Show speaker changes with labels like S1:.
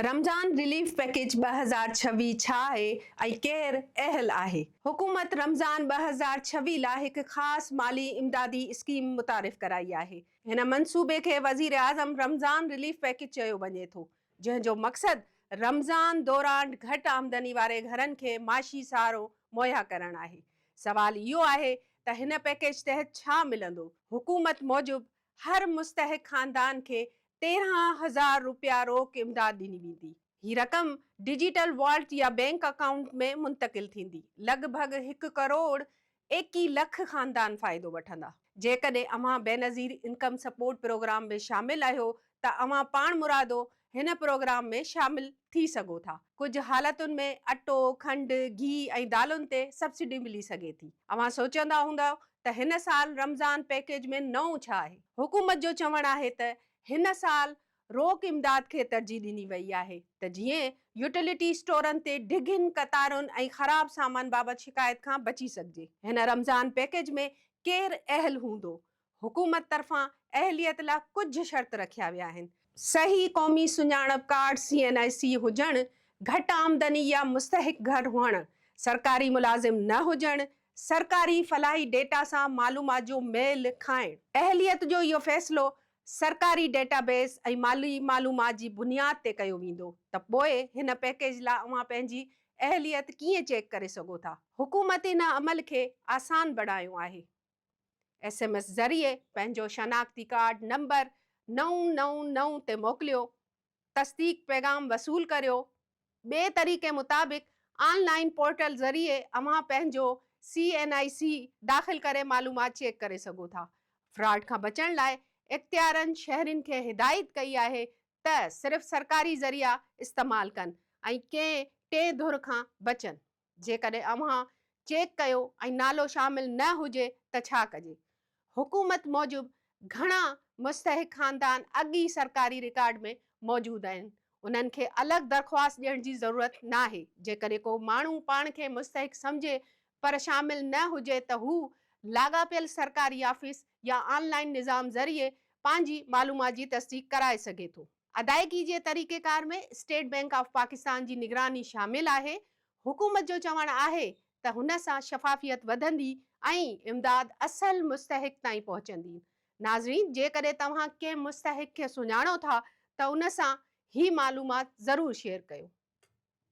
S1: Ramzan relief package 2026 ڇا آهي ۽ ڪير اهل آهي؟ حڪومت رمضان 2026 لاء هڪ خاص مالي امدادي اسڪيم متعارف ڪرائي آهي. هن منصوبي کي وزيراعظم رمضان رليف پيڪيج چيو وڃي ٿو، جنهن جو مقصد رمضان دوران گهٽ آمدني واري گهرن کي معاشي سهارو مهيا ڪرڻ آهي. سوال اهو آهي ته هن پيڪيج تحت ڇا ملندو؟ حڪومت موجب هر مستحق خاندان کي 13,000 رپيا روڪ امداد ڏني ويندي. هي رقم ڊجيٽل والٽ يا بئنڪ اڪائونٽ ۾ منتقل ٿيندي. لڳ ڀڳ هڪ ڪروڙ 21 لک خاندان فائدو وٺندا. جيڪڏهن اوهان بينظير انڪم سپورٽ پروگرام ۾ شامل آهيو ته اوهان پاڻمرادو هن پروگرام ۾ شامل ٿي سگهو ٿا. ڪجهه حالتن ۾ اٽو، کنڊ، گيهه ۽ دالن تي سبسڊي ملي سگهي ٿي. اوهان سوچيندا هوندؤ ته هن سال رمضان پيڪيج ۾ نئون ڇا آهي؟ حڪومت جو چوڻ آهي ته هن سال روڪ امداد کي ترجيح ڏني وئي آهي ته جيئن يوٽيلٽي اسٽورن تي ڊگهين قطارن ۽ خراب سامان بابت شڪايت کان بچي سگهجي. هن رمضان پيڪيج ۾ ڪير اهل هوندو؟ حڪومت طرفان اهليت لا ڪجهه شرط رکيا ويا آهن. صحيح قومي سڃاڻپ ڪارڊ، سي اين آء سي، هجڻ، گهٽ آمدني يا مستحق گهر هئڻ، سرڪاري ملازم نه هجڻ، سرڪاري فلاحي ڊيٽا سان معلومات جو ميل کائڻ. اهليت جو اهو فيصلو سرڪاري ڊيٽا بيس ۽ مالي معلومات جي بنياد تي ڪيو ويندو ته پوء هن پيڪيج لا اوهان پنهنجي اهليت ڪيئن چيڪ ڪري سگهو ٿا؟ حڪومت ان عمل کي آسان بڻايو آهي. ايس ايم ايس ذريعي پنهنجو شناختي ڪارڊ نمبر 999 تي موڪليو، تصديق پيغام وصول ڪريو، ٻئي طريقي مطابق آن لائين پورٽل ذريعي اوهان پنهنجو سي اين آء سي داخل ڪري معلومات چيڪ ڪري سگهو ٿا. فراڊ کان بچڻ لاء اختيارن شهرين کي هدايت ڪئي آهي ته صرف سرڪاري ذريعا استعمال ڪن ۽ ڪنهن ٽئين ڌر کان بچن. جيڪڏهن اوهان چيڪ ڪيو ۽ نالو شامل نه هجي ته ڇا ڪجي؟ حڪومت موجب گهڻا مستحق خاندان اڳ ئي سرڪاري رڪارڊ ۾ موجود آهن، انهن کي الڳ درخواست ڏيڻ جي ضرورت ناهي، جيڪڏهن ڪو ماڻهو پاڻ کي مستحق سمجهي پر شامل نه هجي ته هو لاڳاپيل سرڪاري آفيس يا آن لائن نظام ذريعي پنهنجي معلومات جي تصديق ڪرائي سگهي ٿو. ادائيگي جي طريقيڪار ۾ اسٽيٽ بئنڪ آف پاڪستان جي نگراني شامل آهي، حڪومت جو چوڻ آهي ته هن سان شفافيت وڌندي ۽ امداد اصل مستحق تائين پهچندي. ناظرين جيڪڏهن توهان ڪنهن مستحق کي سڃاڻو ٿا ته ان سان هي معلومات ضرور شيئر ڪيو.